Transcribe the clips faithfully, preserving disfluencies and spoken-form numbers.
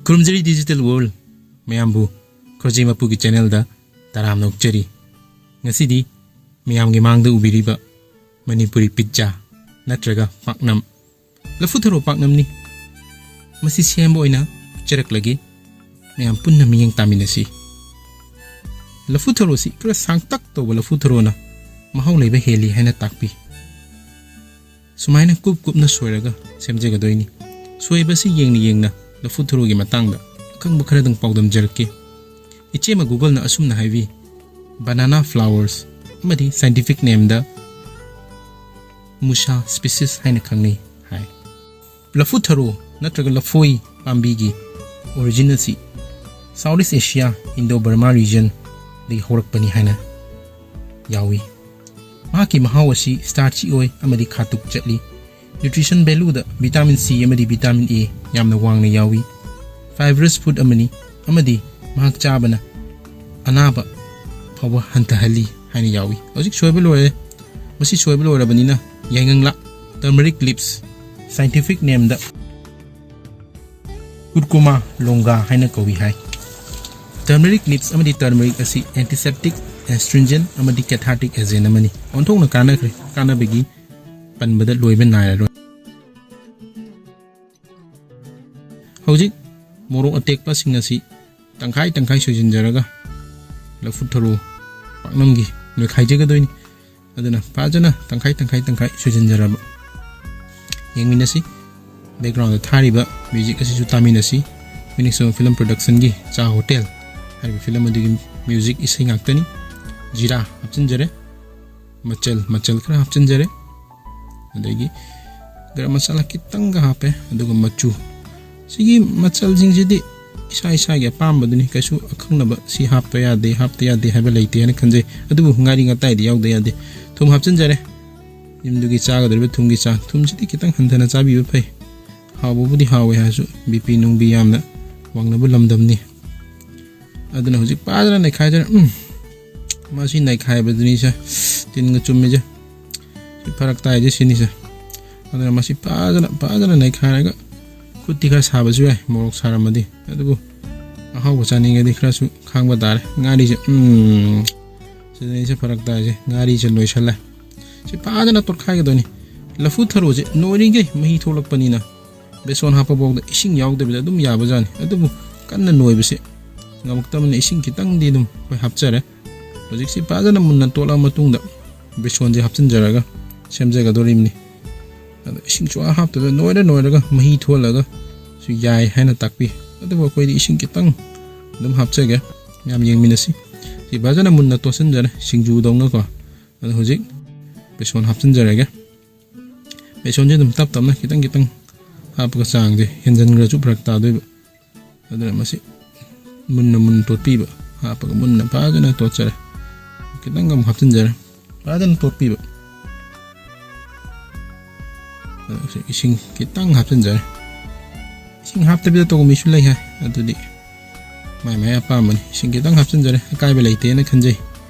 ꯈꯨꯔꯨꯝꯖꯔꯤ Digital World ꯃꯌꯥꯝꯕꯨ, ꯈꯣꯔꯖꯤ ꯃꯄꯨꯒꯤ channelꯗ ꯇꯔꯥꯝꯅ ꯑꯣꯛꯆꯔꯤ꯫ ꯉꯁꯤꯗꯤ ꯃꯌꯥꯝꯒꯤ ꯃꯥꯡꯗ ꯎꯕꯤꯔꯤꯕ ꯃꯅꯤꯄꯨꯔꯤ pizza ꯅꯠꯇ꯭ꯔꯒ ꯄꯥꯛꯅꯝ, ꯂꯐꯨ ꯊꯔꯣ ꯄꯥꯛꯅꯝꯅꯤ꯫ ꯃꯁꯤ ꯁꯦꯝꯕ ꯑꯣꯏꯅ ꯎꯠꯆꯔꯛꯂꯒꯦ꯫ ꯃꯌꯥꯝ ꯄꯨꯟꯅ ꯃꯤꯠꯌꯦꯡ ꯇꯥꯃꯤꯟꯅꯁꯤ꯫ ꯂꯐꯨ ꯊꯔꯣꯁꯤ ꯈꯔ ꯁꯥꯡꯇꯛ ꯇꯧꯕ ꯂꯐꯨ ꯊꯔꯣꯅ ꯃꯍꯥꯎ ꯂꯩꯕ ꯍꯦꯜꯂꯤ ꯍꯥꯏꯅ ꯇꯥꯛꯄꯤ꯫ ꯁꯨꯃꯥꯏꯅ ꯀꯨꯞ ꯀꯨꯞꯅ ꯁꯣꯏꯔꯒ ꯁꯦꯝꯖꯒꯗꯣꯏꯅꯤ꯫ ꯁꯣꯏꯕꯁꯤ ꯌꯦꯡꯅ ꯌꯦꯡꯅ ꯂꯐꯨ ꯊꯔꯣꯒꯤ ꯃꯇꯥꯡꯗ ꯑꯈꯪꯕ ꯈꯔꯗꯪ ꯄꯥꯎꯗꯝꯖꯔꯛꯀꯦ꯫ ꯏꯆꯦꯃ Googleꯅ ꯑꯁꯨꯝꯅ ꯍꯥꯏꯕꯤ, "Banana flowers ꯑꯃꯗꯤ scientific nameꯗ Musa species ꯍꯥꯏꯅ ꯈꯪꯅꯩ" ꯍꯥꯏ꯫ ꯂꯐꯨ ꯊꯔꯣ ꯅꯠꯇ꯭ꯔꯒ ꯂꯐꯣꯏ ꯄꯥꯝꯕꯤꯒꯤ origin ꯑꯁꯤ Southeast Asia, Indo-Burma regionꯗꯒꯤ ꯍꯧꯔꯛꯄꯅꯤ ꯍꯥꯏꯅ ꯌꯥꯎꯏ꯫ ꯃꯍꯥꯛꯀꯤ ꯃꯍꯥꯎ ꯑꯁꯤ starchy ꯑꯣꯏ ꯑꯃꯗꯤ ꯈꯥꯇꯨꯛ ꯆꯠꯂꯤ꯫ Nutrition valueꯗ vitamin C ꯑꯃꯗꯤ vitamin A ꯌꯥꯝꯅ ꯋꯥꯡꯅ ꯌꯥꯎꯏ꯫ Fibrous food ꯑꯃꯅꯤ ꯑꯃꯗꯤ ꯃꯍꯥꯛ ꯆꯥꯕꯅ ꯑꯅꯥꯕ ꯐꯥꯎꯕ ꯍꯟꯊꯍꯜꯂꯤ ꯍꯥꯏꯅ ꯌꯥꯎꯏ꯫ ꯍꯧꯖꯤꯛ ꯁꯣꯏꯕ ꯂꯣꯏꯔꯦ꯫ ꯃꯁꯤ ꯁꯣꯏꯕ ꯂꯣꯏꯔꯕꯅꯤꯅ ꯌꯥꯏꯉꯪꯂꯥ, turmeric leaves, scientific nameꯗ Curcuma longa ꯍꯥꯏꯅ ꯀꯧꯏ ꯍꯥꯏ꯫ Turmeric leaves ꯑꯃꯗꯤ turmeric ꯑꯁꯤ antiseptic, astringent ꯑꯃꯗꯤ cathartic agent ꯑꯃꯅꯤ꯫ ꯑꯣꯟꯊꯣꯛꯅ ꯀꯥꯟꯅꯈ꯭ꯔꯦ꯫ ꯀꯥꯟꯅꯕꯒꯤ ꯄꯟꯕꯗ ꯂꯣꯏꯕ ꯅꯥꯏꯔꯔꯣꯏ꯫ ꯍꯧꯖꯤꯛ ꯃꯣꯔꯣꯛ ꯑꯇꯦꯛꯄꯁꯤꯡ ꯑꯁꯤ ꯇꯪꯈꯥꯏ ꯇꯪꯈꯥꯏ ꯁꯣꯏꯖꯤꯟꯖꯔꯒ ꯂꯐꯨ ꯊꯔꯣ ꯄꯥꯛꯅꯝꯒꯤ ꯅꯣꯏꯈꯥꯏꯖꯒꯗꯣꯏꯅꯤ꯫ ꯑꯗꯨꯅ ꯐꯖꯅ ꯇꯪꯈꯥꯏ ꯇꯪꯈꯥꯏ ꯇꯪꯈꯥꯏ ꯁꯣꯏꯖꯤꯟꯖꯔꯕ꯫ ꯌꯦꯡꯃꯤꯟꯅꯁꯤ꯫ Backgroundꯗ ꯊꯥꯔꯤꯕ music ꯑꯁꯤꯁꯨ ꯇꯥꯃꯤꯟꯅꯁꯤ꯫ Phoenix Film Productionꯒꯤ ꯆꯥ ꯍꯣꯇꯦꯜ ꯍꯥꯏꯔꯤꯕ film ꯑꯗꯨꯒꯤ music ꯏꯁꯩ ꯉꯥꯛꯇꯅꯤ꯫ ꯖꯤꯔꯥ ꯍꯥꯞꯆꯤꯟꯖꯔꯦ, ꯃꯆꯜ, ꯃꯆꯜ ꯈꯔ ꯍꯥꯞꯆꯤꯟꯖꯔꯦ, ꯑꯗꯒꯤ ꯒꯔꯝ ꯃꯁꯥꯂꯥ ꯈꯤꯇꯪꯒ ꯍꯥꯞꯄꯦ, ꯑꯗꯨꯒ ꯃꯆꯨ꯫ ꯁꯤꯒꯤ ꯃꯆꯜꯁꯤꯡꯁꯤꯗꯤ ꯏꯁꯥ ꯏꯁꯥꯒꯤ ꯑꯄꯥꯝꯕꯗꯨꯅꯤ, ꯀꯩꯁꯨ ꯑꯈꯪꯅꯕ ꯁꯤ ꯍꯥꯞꯄ ꯌꯥꯗꯦ, ꯍꯥꯞꯇ ꯌꯥꯗꯦ ꯍꯥꯏꯕ ꯂꯩꯇꯦ ꯍꯥꯏꯅ ꯈꯟꯖꯩ꯫ ꯑꯗꯨꯕꯨ ꯉꯥꯔꯤ ꯉꯇꯥꯏꯗꯤ ꯌꯥꯎꯗ ꯌꯥꯗꯦ꯫ ꯊꯨꯝ ꯍꯥꯞꯆꯤꯟꯖꯔꯦ꯫ ꯌꯨꯝꯗꯨꯒꯤ ꯆꯥꯒꯗꯧꯔꯤꯕ ꯊꯨꯝꯒꯤ ꯆꯥꯡ, ꯊꯨꯝꯁꯤꯗꯤ ꯈꯤꯇꯪ ꯍꯟꯊꯅ ꯆꯥꯕꯤꯕ ꯐꯩ꯫ ꯍꯥꯎꯕꯕꯨꯗꯤ ꯍꯥꯎꯋꯦ ꯍꯥꯏꯔꯁꯨ BP ꯅꯨꯡꯕꯤ ꯌꯥꯝꯅ ꯋꯥꯡꯅꯕ ꯂꯝꯗꯝꯅꯤ꯫ ꯑꯗꯨꯅ ꯍꯧꯖꯤꯛ ꯐꯖꯅ ꯅꯩꯈꯥꯏꯖꯔꯦ꯫ ꯎꯝ, ꯃꯁꯤ ꯅꯩꯈꯥꯏꯕꯗꯨꯅꯤꯁꯦ ꯇꯤꯟꯒ ꯆꯨꯝꯃꯤꯁꯦ꯫ ꯁꯤ ꯐꯔꯛ ꯇꯥꯏꯁꯦ ꯁꯤꯅꯤꯁꯦ꯫ ꯑꯗꯨꯅ ꯃꯁꯤ ꯐꯖꯅ, ꯐꯖꯅ ꯅꯩꯈꯥꯏꯔꯒ ꯈꯨꯠꯇꯤ ꯈꯔ ꯁꯥꯕꯁꯨ ꯌꯥꯏ, ꯃꯣꯔꯣꯛ ꯁꯥꯔꯝꯃꯗꯤ꯫ ꯑꯗꯨꯕꯨ ꯑꯍꯥꯎꯕ ꯆꯥꯅꯤꯡꯉꯗꯤ ꯈꯔꯁꯨ ꯈꯥꯡꯕ ꯇꯥꯔꯦ꯫ ꯉꯥꯔꯤꯁꯦ, ꯎꯝ, ꯁꯤꯗꯅꯤꯁꯦ ꯐꯔꯛ ꯇꯥꯏꯁꯦ꯫ ꯉꯥꯔꯤꯁꯦ ꯂꯣꯏꯁꯜꯂꯦ꯫ ꯁꯤ ꯐꯖꯅ ꯇꯣꯠꯈꯥꯏꯒꯗꯣꯏꯅꯤ꯫ ꯂꯐꯨ ꯊꯔꯣꯁꯦ ꯅꯣꯏꯔꯤꯈꯩ ꯃꯍꯤ ꯊꯣꯛꯂꯛꯄꯅꯤꯅ ꯕꯦꯁꯣꯟ ꯍꯥꯞꯄꯐꯥꯎꯗ ꯏꯁꯤꯡ ꯌꯥꯎꯗꯕꯤꯗ ꯑꯗꯨꯝ ꯌꯥꯕꯖꯥꯠꯅꯤ꯫ ꯑꯗꯨꯕꯨ ꯀꯟꯅ ꯅꯣꯏꯕꯁꯦ ꯉꯝꯃꯛꯇꯕꯅꯤꯅ ꯏꯁꯤꯡ ꯈꯤꯇꯪꯗꯤ ꯑꯗꯨꯝ ꯑꯩꯈꯣꯏ ꯍꯥꯞꯆꯔꯦ꯫ ꯍꯧꯖꯤꯛꯁꯤ ꯐꯖꯅ ꯃꯨꯟꯅ ꯇꯣꯠꯂꯕ ꯃꯇꯨꯡꯗ ꯕꯦꯁꯣꯟꯁꯦ ꯍꯥꯞꯆꯤꯟꯖꯔꯒ ꯁꯦꯝꯖꯒꯗꯧꯔꯤꯕꯅꯤ꯫ ꯑꯗꯣ ꯏꯁꯤꯡ ꯁꯨꯡꯍꯥꯞ ꯍꯥꯞꯇꯕꯤꯗ ꯅꯣꯏꯔ ꯅꯣꯏꯔꯒ ꯃꯍꯤ ꯊꯣꯛꯍꯜꯂꯒ ꯁꯨ ꯌꯥꯏ ꯍꯥꯏꯅ ꯇꯥꯛꯄꯤ꯫ ꯑꯗꯨꯕꯨ ꯑꯩꯈꯣꯏꯗꯤ ꯏꯁꯤꯡ ꯈꯤꯇꯪ ꯑꯗꯨꯝ ꯍꯥꯞꯆꯒꯦ꯫ ꯃꯌꯥꯝ ꯌꯦꯡꯃꯤꯟꯅꯁꯤ꯫ ꯁꯤ ꯐꯖꯅ ꯃꯨꯟꯅ ꯇꯣꯠꯁꯤꯟꯖꯔꯦ, ꯁꯤꯡꯖꯨꯗꯧꯅꯀꯣ꯫ ꯑꯗꯣ ꯍꯧꯖꯤꯛ ꯕꯦꯁꯣꯟ ꯍꯥꯞꯆꯤꯟꯖꯔꯒꯦ꯫ ꯕꯦꯁꯣꯟꯁꯦ ꯑꯗꯨꯝ ꯇꯞ ꯇꯞꯅ ꯈꯤꯇꯪ ꯈꯤꯇꯪ ꯍꯥꯞꯄꯒ, ꯆꯥꯡꯁꯦ ꯍꯦꯟꯖꯟꯈ꯭ꯔꯁꯨ ꯐꯔꯛ ꯇꯥꯗꯣꯏꯕ꯫ ꯑꯗꯨꯅ ꯃꯁꯤ ꯃꯨꯟꯅ ꯃꯨꯟꯅ ꯇꯣꯠꯄꯤꯕ, ꯍꯥꯞꯄꯒ ꯃꯨꯟꯅ ꯐꯖꯅ ꯇꯣꯠꯆꯔꯦ꯫ ꯈꯤꯇꯪ ꯑꯃꯨꯛ ꯍꯥꯞꯆꯤꯟꯖꯔꯦ, ꯐꯖꯅ ꯇꯣꯠꯄꯤꯕ꯫ ꯑꯗꯨ ꯏꯁꯤꯡ ꯈꯤꯇꯪ ꯍꯥꯞꯆꯤꯟꯖꯔꯦ꯫ ꯏꯁꯤꯡ ꯍꯥꯞꯇꯕꯤꯗ ꯇꯧꯕ ꯃꯤꯁꯨ ꯂꯩ ꯍꯥꯏ, ꯑꯗꯨꯗꯤ ꯃꯥꯏ ꯃꯥꯏ ꯑꯄꯥꯝꯕꯅꯤ꯫ ꯏꯁꯤꯡ ꯈꯤꯇꯪ ꯍꯥꯞꯆꯤꯟꯖꯔꯦ, ꯑꯀꯥꯏꯕ ꯂꯩꯇꯦꯅ ꯈꯟꯖꯩ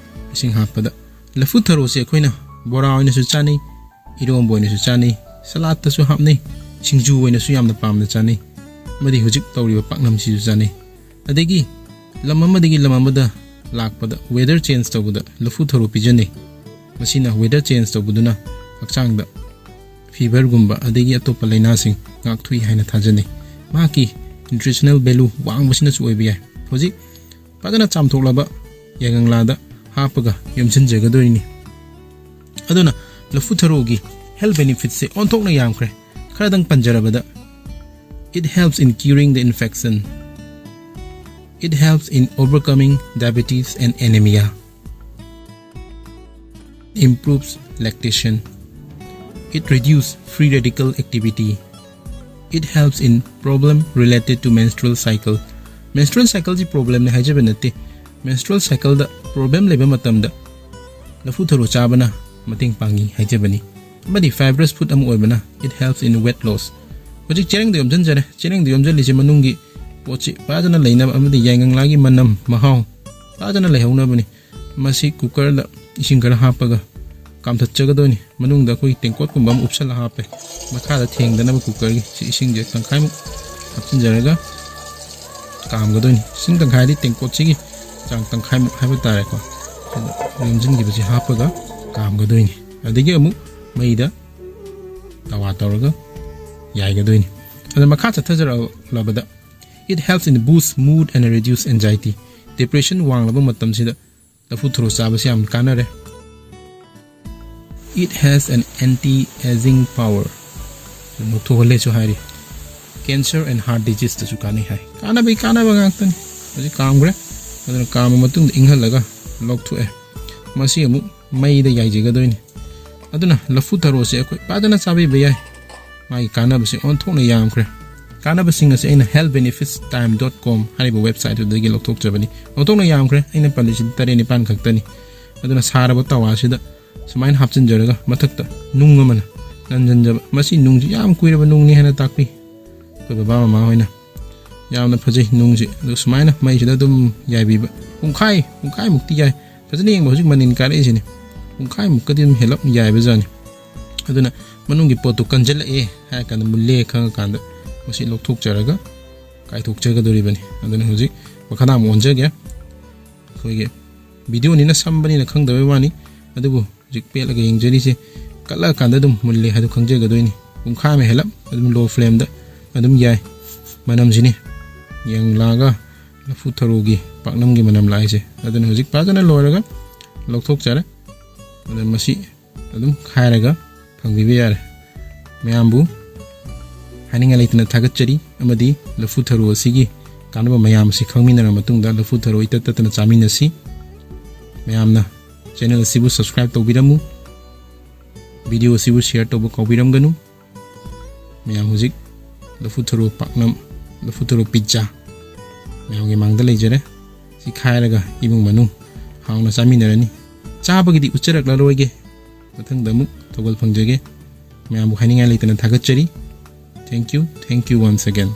ꯏꯁꯤꯡ ꯍꯥꯞꯄꯗ꯫ ꯂꯐꯨ ꯊꯔꯣꯁꯦ ꯑꯩꯈꯣꯏꯅ ꯕꯣꯔꯥ ꯑꯣꯏꯅꯁꯨ ꯆꯥꯅꯩ, ꯏꯔꯣꯝꯕ ꯑꯣꯏꯅꯁꯨ ꯆꯥꯅꯩ, ꯁꯂꯥꯠꯇꯁꯨ ꯍꯥꯞꯅꯩ, ꯁꯤꯡꯖꯨ ꯑꯣꯏꯅꯁꯨ ꯌꯥꯝꯅ ꯄꯥꯝꯅ ꯆꯥꯅꯩ, ꯑꯃꯗꯤ ꯍꯧꯖꯤꯛ ꯇꯧꯔꯤꯕ ꯄꯥꯛꯅꯝꯁꯤꯁꯨ ꯆꯥꯅꯩ꯫ ꯑꯗꯒꯤ ꯂꯝ ꯑꯃꯗꯒꯤ ꯂꯝ ꯑꯃꯗ ꯂꯥꯛꯄꯗ weather change ꯇꯧꯕꯗ ꯂꯐꯨ ꯊꯔꯣ ꯄꯤꯖꯅꯩ꯫ ꯃꯁꯤꯅ weather change ꯇꯧꯕꯗꯨꯅ ꯍꯛꯆꯥꯡꯗ fever ꯒꯨꯝꯕ ꯑꯗꯒꯤ ꯑꯇꯣꯞꯄ ꯂꯥꯏꯅꯥꯁꯤꯡ ꯉꯥꯛꯊꯣꯛꯏ ꯍꯥꯏꯅ ꯊꯥꯖꯅꯩ꯫ ꯃꯍꯥꯛꯀꯤ nutritional value ꯋꯥꯡꯕꯁꯤꯅꯁꯨ ꯑꯣꯏꯕ ꯌꯥꯏ꯫ ꯍꯧꯖꯤꯛ ꯐꯖꯅ ꯆꯥꯝꯊꯣꯛꯂꯕ ꯌꯥꯏꯉꯪꯂꯥꯗ ꯍꯥꯞꯄꯒ ꯌꯣꯝꯁꯤꯟꯖꯒꯗꯣꯏꯅꯤ꯫ ꯑꯗꯨꯅ ꯂꯐꯨ ꯊꯔꯣꯒꯤ health benefits ꯁꯦ ꯑꯣꯟꯊꯣꯛꯅ ꯌꯥꯝꯈ꯭ꯔꯦ꯫ ꯈꯔꯗꯪ ꯄꯟꯖꯔꯕꯗ, it helps in curing the infection, it helps in overcoming diabetes and anemia, improves lactation, it reduce free radical activity, it helps in problem related to menstrual cycle. Menstrual cycle ꯁꯤ problem ꯅꯤ ꯍꯥꯏꯖꯕ ꯅꯠꯇꯦ꯫ Menstrual cycle ꯗ problem ꯂꯩꯕ ꯃꯇꯝꯗ ꯂꯐꯨ ꯊꯔꯣ ꯆꯥꯕꯅ ꯃꯇꯦꯡ ꯄꯥꯡꯉꯤ ꯍꯥꯏꯖꯕꯅꯤ꯫ ꯑꯃꯗꯤ fibrous food ꯑꯃ ꯑꯣꯏꯕꯅ it helps in weight loss. ꯍꯧꯖꯤꯛ ꯆꯦꯔꯪꯗ ꯌꯣꯝꯁꯤꯟꯖꯔꯦ꯫ ꯆꯦꯔꯪꯗ ꯌꯣꯝꯁꯤꯜꯂꯤꯁꯦ ꯃꯅꯨꯡꯒꯤ ꯄꯣꯠꯁꯤ ꯐꯖꯅ ꯂꯩꯅꯕ ꯑꯃꯗꯤ ꯌꯥꯏꯉꯪꯂꯥꯒꯤ ꯃꯅꯝ ꯃꯍꯥꯎ ꯐꯖꯅ ꯂꯩꯍꯧꯅꯕꯅꯤ꯫ ꯃꯁꯤ cooker ꯗ ꯏꯁꯤꯡ ꯈꯔ ꯍꯥꯞꯄꯒ ꯀꯥꯝꯊꯠꯆꯒꯗꯣꯏꯅꯤ꯫ ꯃꯅꯨꯡꯗ ꯑꯩꯈꯣꯏ ꯇꯦꯡꯀꯣꯠꯀꯨꯝꯕ ꯑꯃ ꯎꯞꯁꯜꯂ ꯍꯥꯞꯄꯦ꯫ ꯃꯈꯥꯗ ꯊꯦꯡꯗꯅꯕ cookerꯒꯤ ꯁꯤ ꯏꯁꯤꯡꯁꯦ ꯇꯪꯈꯥꯏꯃꯨꯛ ꯍꯥꯞꯆꯤꯟꯖꯔꯒ ꯀꯥꯝꯒꯗꯣꯏꯅꯤ꯫ ꯏꯁꯤꯡ ꯇꯪꯈꯥꯏꯗꯤ ꯇꯦꯡꯀꯣꯠꯁꯤꯒꯤ ꯆꯥꯡ ꯇꯪꯈꯥꯏꯃꯨꯛ ꯍꯥꯏꯕ ꯇꯥꯔꯦꯀꯣ꯫ ꯑꯗ ꯌꯣꯝꯁꯤꯟꯈꯤꯕꯁꯤ ꯍꯥꯞꯄꯒ ꯀꯥꯝꯒꯗꯣꯏꯅꯤ꯫ ꯑꯗꯒꯤ ꯑꯃꯨꯛ ꯃꯩꯗ ꯇꯋꯥ ꯇꯧꯔꯒ ꯌꯥꯏꯒꯗꯣꯏꯅꯤ꯫ ꯑꯗ ꯃꯈꯥ ꯆꯠꯊꯖꯔꯛꯂꯕꯗ, it helps in boost mood and reduce anxiety. Depression ꯋꯥꯡꯂꯕ ꯃꯇꯝꯁꯤꯗ ꯂꯐꯨ ꯊꯔꯣ ꯆꯥꯕꯁꯤ ꯌꯥꯝ ꯀꯥꯟꯅꯔꯦ꯫ It has an anti-aging power. ꯅꯣꯛꯊꯣꯛꯍꯜꯂꯦꯁꯨ ꯍꯥꯏꯔꯤ꯫ Cancer and heart diseaseꯇꯁꯨ ꯀꯥꯟꯅꯩ ꯍꯥꯏ꯫ ꯀꯥꯟꯅꯕꯒꯤ ꯀꯥꯟꯅꯕ ꯉꯥꯛꯇꯅꯤ꯫ ꯍꯧꯖꯤꯛ ꯀꯥꯝꯈ꯭ꯔꯦ꯫ ꯑꯗꯨꯅ ꯀꯥꯝꯕ ꯃꯇꯨꯡꯗ ꯏꯪꯍꯜꯂꯒ ꯂꯧꯊꯣꯛꯑꯦ꯫ ꯃꯁꯤ ꯑꯃꯨꯛ ꯃꯩꯗ ꯌꯥꯏꯖꯒꯗꯣꯏꯅꯤ꯫ ꯑꯗꯨꯅ ꯂꯐꯨ ꯊꯔꯣꯁꯦ ꯑꯩꯈꯣꯏ ꯐꯖꯅ ꯆꯥꯕꯤꯕ ꯌꯥꯏ꯫ ꯃꯥꯒꯤ ꯀꯥꯟꯅꯕꯁꯦ ꯑꯣꯟꯊꯣꯛꯅ ꯌꯥꯝꯈ꯭ꯔꯦ꯫ ꯀꯥꯟꯅꯕꯁꯤꯡ ꯑꯁꯦ ꯑꯩꯅ health benefits time dot com ꯍꯥꯏꯔꯤꯕ websiteꯇꯨꯗꯒꯤ ꯂꯧꯊꯣꯛꯆꯕꯅꯤ꯫ ꯑꯣꯟꯊꯣꯛꯅ ꯌꯥꯝꯈ꯭ꯔꯦ, ꯑꯩꯅ ꯄꯜꯂꯤꯁꯤꯗꯤ ꯇꯔꯦꯠ ꯅꯤꯄꯥꯟ ꯈꯛꯇꯅꯤ꯫ ꯑꯗꯨꯅ ꯁꯥꯔꯕ ꯇꯋꯥꯁꯤꯗ ꯁꯨꯃꯥꯏꯅ ꯍꯥꯞꯆꯤꯟꯖꯔꯒ ꯃꯊꯛꯇ ꯅꯨꯡ ꯑꯃꯅ ꯅꯟꯖꯟꯖꯕ꯫ ꯃꯁꯤ ꯅꯨꯡꯁꯤ ꯌꯥꯝ ꯀꯨꯏꯔꯕ ꯅꯨꯡꯅꯤ ꯍꯥꯏꯅ ꯇꯥꯛꯄꯤ ꯑꯩꯈꯣꯏ ꯕꯕꯥ ꯃꯃꯥ ꯍꯣꯏꯅ꯫ ꯌꯥꯝꯅ ꯐꯖꯩ ꯅꯨꯡꯁꯤ꯫ ꯑꯗꯨ ꯁꯨꯃꯥꯏꯅ ꯃꯩꯁꯤꯗ ꯑꯗꯨꯝ ꯌꯥꯏꯕꯤꯕ꯫ ꯄꯨꯡꯈꯥꯏ, ꯄꯨꯡꯈꯥꯏꯃꯨꯛꯇꯤ ꯌꯥꯏ꯫ ꯐꯖꯅ ꯌꯦꯡꯕ ꯍꯧꯖꯤꯛ ꯃꯅꯤꯟ ꯀꯥꯔꯛꯏꯁꯤꯅꯤ꯫ ꯄꯨꯡꯈꯥꯏꯃꯨꯛꯀꯗꯤ ꯑꯗꯨꯝ ꯍꯦꯜꯂꯞ ꯌꯥꯏꯕꯖꯥꯠꯅꯤ꯫ ꯑꯗꯨꯅ ꯃꯅꯨꯡꯒꯤ ꯄꯣꯠꯇꯨ ꯀꯟꯖꯜꯂꯛꯑꯦ ꯍꯥꯏꯔ ꯀꯥꯟꯗ, ꯃꯨꯜꯂꯦ ꯈꯪꯉꯀꯥꯟꯗ ꯃꯁꯤ ꯂꯧꯊꯣꯛꯆꯔꯒ ꯀꯥꯏꯊꯣꯛꯆꯒꯗꯧꯔꯤꯕꯅꯤ꯫ ꯑꯗꯨꯅ ꯍꯧꯖꯤꯛ ꯃꯈꯥꯗ ꯑꯃꯨꯛ ꯑꯣꯟꯖꯒꯦ꯫ ꯑꯩꯈꯣꯏꯒꯤ videoꯅꯤꯅ ꯁꯝꯕꯅꯤꯅ ꯈꯪꯗꯕꯩ ꯋꯥꯅꯤ꯫ ꯑꯗꯨꯕꯨ ꯍꯧꯖꯤꯛ ꯄꯦꯠꯂꯒ ꯌꯦꯡꯖꯔꯤꯁꯦ ꯀꯠꯂꯛꯑꯀꯥꯟꯗ ꯑꯗꯨꯝ ꯃꯨꯜꯂꯦ ꯍꯥꯏꯗꯣ ꯈꯪꯖꯒꯗꯣꯏꯅꯤ꯫ ꯄꯨꯡꯈꯥꯏ ꯑꯃ ꯍꯦꯜꯂꯞ ꯑꯗꯨꯝ low flameꯗ ꯑꯗꯨꯝ ꯌꯥꯏ꯫ ꯃꯅꯝꯁꯤꯅꯤ ꯌꯦꯡꯂꯥꯒ ꯂꯐꯨ ꯊꯔꯣꯒꯤ ꯄꯥꯛꯅꯝꯒꯤ ꯃꯅꯝ ꯂꯥꯛꯏꯁꯦ꯫ ꯑꯗꯨꯅ ꯍꯧꯖꯤꯛ ꯐꯖꯅ ꯂꯣꯏꯔꯒ ꯂꯧꯊꯣꯛꯆꯔꯦ꯫ ꯑꯗꯨꯅ ꯃꯁꯤ ꯑꯗꯨꯝ ꯈꯥꯏꯔꯒ ꯐꯪꯕꯤꯕ ꯌꯥꯔꯦ꯫ ꯃꯌꯥꯝꯕꯨ ꯍꯥꯏꯅꯤꯡꯉꯥꯏ ꯂꯩꯇꯅ ꯊꯥꯒꯠꯆꯔꯤ, ꯑꯃꯗꯤ ꯂꯐꯨ ꯊꯔꯣ ꯑꯁꯤꯒꯤ ꯀꯥꯟꯅꯕ ꯃꯌꯥꯝ ꯑꯁꯤ ꯈꯪꯃꯤꯟꯅꯔ ꯃꯇꯨꯡꯗ ꯂꯐꯨ ꯊꯔꯣ ꯏꯇꯠ ꯇꯠꯇꯅ ꯆꯥꯃꯤꯟꯅꯁꯤ꯫ ꯃꯌꯥꯝꯅ channel ꯑꯁꯤꯕꯨ subscribe ꯇꯧꯕꯤꯔꯝꯃꯨ, video ꯑꯁꯤꯕꯨ share ꯇꯧꯕ ꯀꯥꯎꯕꯤꯔꯝꯒꯅꯨ꯫ ꯃꯌꯥꯝ ꯍꯧꯖꯤꯛ ꯂꯐꯨ ꯊꯔꯣ ꯄꯥꯛꯅꯝ, ꯂꯐꯨ ꯊꯔꯣ pizza ꯃꯌꯥꯝꯒꯤ ꯃꯥꯡꯗ ꯂꯩꯖꯔꯦ꯫ ꯁꯤ ꯈꯥꯏꯔꯒ ꯏꯃꯨꯡ ꯃꯅꯨꯡ ꯍꯥꯎꯅ ꯆꯥꯃꯤꯟꯅꯔꯅꯤ꯫ ꯆꯥꯕꯒꯤꯗꯤ ꯎꯠꯆꯔꯛꯂꯔꯣꯏꯒꯦ, ꯃꯊꯪꯗ ꯑꯃꯨꯛ ꯊꯧꯒꯜ ꯐꯪꯖꯒꯦ꯫ ꯃꯌꯥꯝꯕꯨ ꯍꯥꯏꯅꯤꯡꯉꯥꯏ ꯂꯩꯇꯅ ꯊꯥꯒꯠꯆꯔꯤ꯫ Thank you, thank you once again.